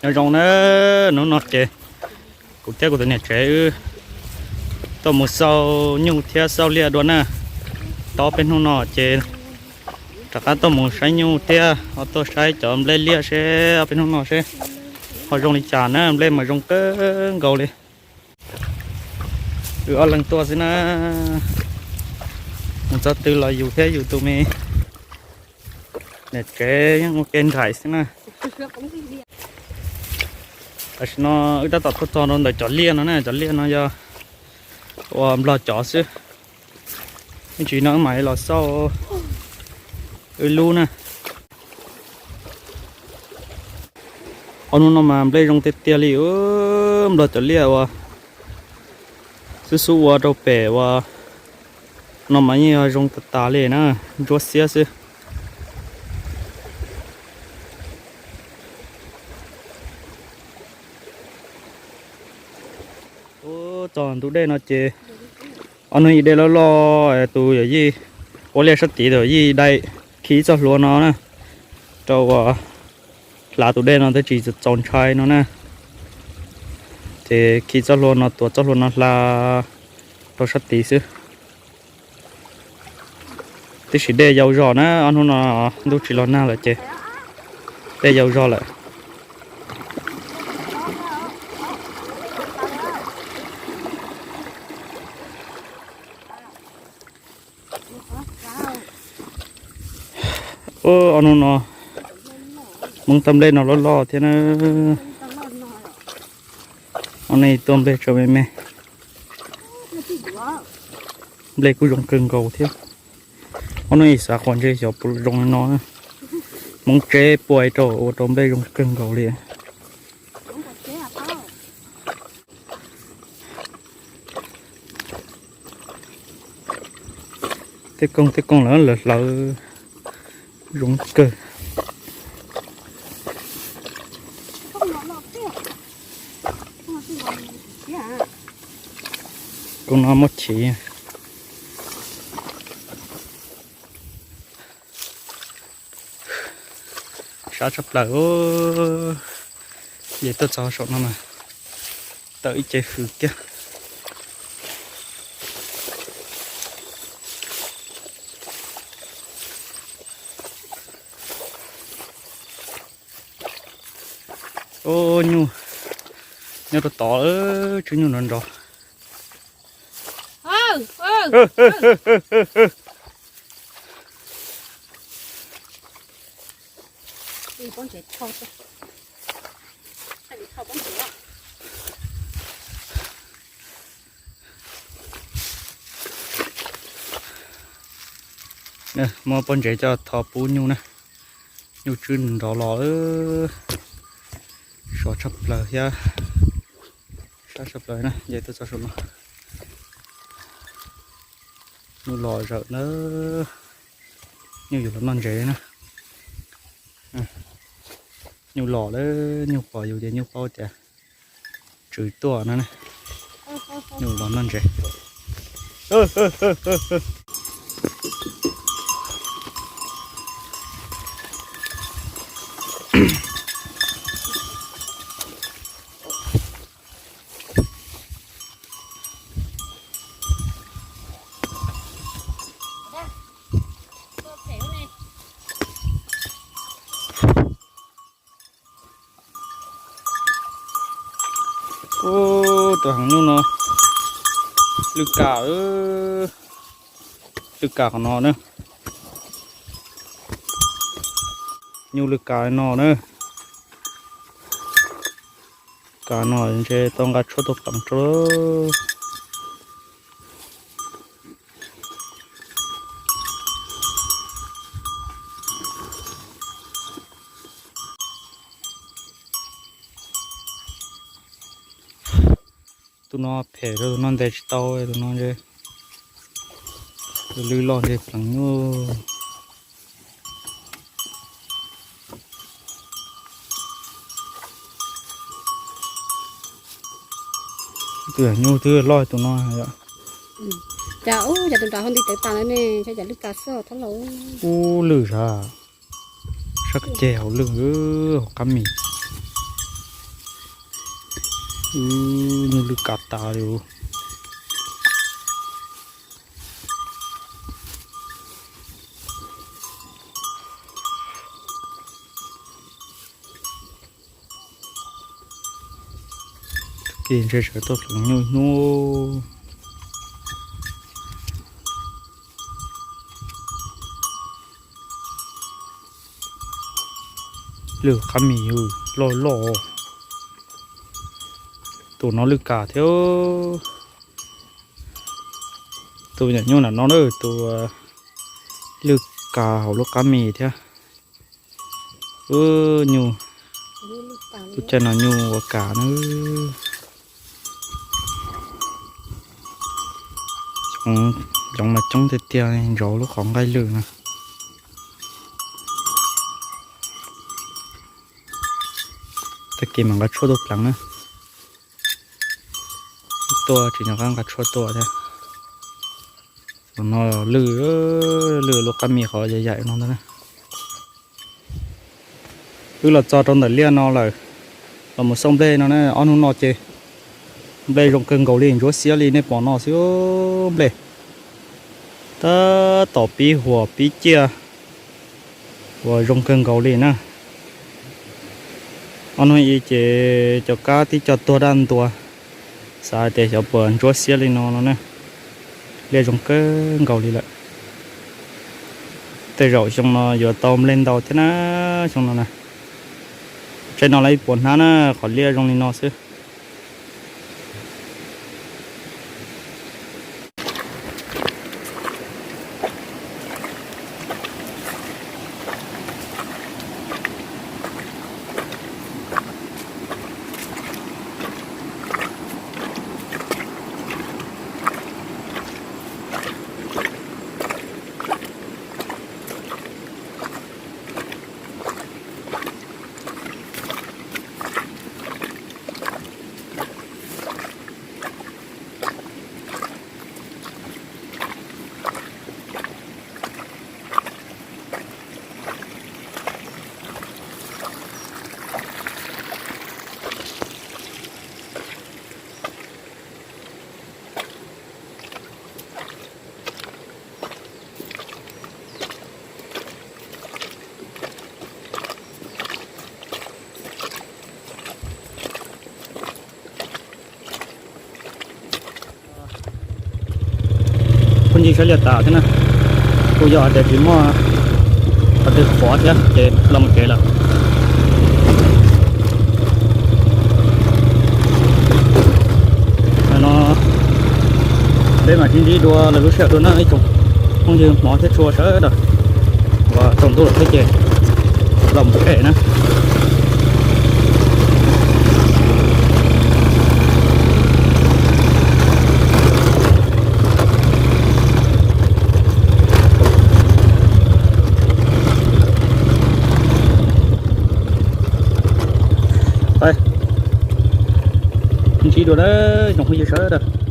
Nyob zoo na, hnub no ces kuv thiab kuv tus niam tsev wb tuaj mus xauj nyuj thiab xauj liaj dua na. Tau peb hnub no ces rov qab tuaj mus saib nyuj thiab ho tuaj saib cov nplej liaj seb ob peb hnub no seb ho zoo li cas na, nplej mas zoo kawg nkaus li. Wb ob leeg tuaj xwb na, mus txog twg los yus thiab yus tus me niam tsev yeej ua ke nraim xwb na. Tam sim no wb tab tom tuaj txog rau ntawm cov liaj no na, cov liaj no yog ua nplog cov xwb. Ib ntsis no wb mam li los xauj wb lub na. Ob hnub no mas nplej zoo tiag tiag li, nplog cov liaj uas xub xub ua rau pem uas no mas yeej yog zoo tas tas li na, ntsuab xiab xwb. Ub, txog ntug dej no ces ob hnub ib dej loj loj, tus yawm yij ua liaj sab tid tus yawm yij dai khi txoj hlua no na, rau uas hla tus dej no thiaj tsis txaus ntshai no na. Ces khi txoj hlua no, tuav txoj hlua no hla rau sab tid xwb. Tab sis dej yau zog na, ob hnub no ntuj tsis los nag lawm ces dej yau zog lawm. Ub, ob hnub no Hmoob tau nplej no loj loj thiab na. Ob hnub no tuaj nplej tso me me. Nplej kuj zoo kawg nkaus thiab. Ob hnub no xav qhov ntshe xyov puas zoo li no. Hmoob tseb puag rau ua rau nplej zoo kawg nkaus li. Tej koog tej koog lawv lawv hlawv zoo kawg. Koog no muaj chiv. Sab tshaj plaws. Ces tuaj txog saum no mas tawm ib ce hws kiag. Ub, nyuj nyob rau tod, tswb nyuj nrov nrov. Muab pob ntsev coj thov pub nyuj na. Nyuj tswb nrov los, sov tshaj plaws thiab. Sab tshaj plaws na, ces tuaj txog saum no. Nyuj los zawm na. Nyuj yuav los noj ntsev na. Nyuj los lawm, nyuj pom yus ces nyuj paub tias tswv tuaj no ne. Nyuj los noj ntsev. Ub, tus heev nyuj no lwj kam, lwj kam qhov no na. Nyuj lwj kam no na. Kam no ntshe tau nqa tshuaj tuaj pleev rau. Tus no phem rau tus no ntes tsis tau, tus no ntshe tus lwj loj ntshe pleev nyuj. Tus nyuj twb loj tus no yom. Cas ub, cas tus nrad ho nti tawv tas lawm ne, ntshe cas lwj tas xwb thab laus. Ub, lwj sav, sab ceg hauv lwj, hauv qab mis. Ub, nyuj lwj kav tas li. Kev ntshe sawv tuaj pleev nyuj hnub. Lwj qab mis loj loj. Tus no lwj kav thiab. Tus nyuam nyuj nram no na, tus lwj kav hauv lub qab mis thiab. Ub, nyuj, lub caij no nyuj ua kav na. Yoov mas coob tiag tiag, ntsauv lub qhov nqaij lwj na. Tag kis mam nqa tshuaj tuaj pleev na. Tuaj tsis nco qab nqa tshuaj tuaj thiab. Tus no lwj, lwj lub qab mis qhov yaim yaim no ntag na. Wb los txog rau ntawm liaj no lawm, los mus xauj nplej no na. Ob hnub no ces nplej zoo kawg nkaus li, ntsuab xiab li nej pom no xwb. Nplej tab tom pib huam pib ciaj, huam zoo kawg nkaus li na. Ob hnub i ces cov kab tib co tuag daj ntua, xav hais tias xyov puas ntsuab xiab li no no na. Liaj zoo kawg nkaus li lawm. Tej zaum xyoo no yuav tau nplej ntau thiab na, xyoo no na. Tsaij no lawv ib puas hnab na, qhov liaj zoo li no xwb. Kuj ncig saib liaj tas thiab na, kuj yog hais tias tsis muaj qhov twg qhuav thiab ces los mus tsev lawm. No peb mam sib ntsib dua lwm lub sij hawm dua na ib tsoom phooj ywg hmov thiab tshua sawv daws. Uas tsaus ntuj lawm thiab ces los mus tsev na. Ntsib dua na tsoom phooj ywg sawv daws.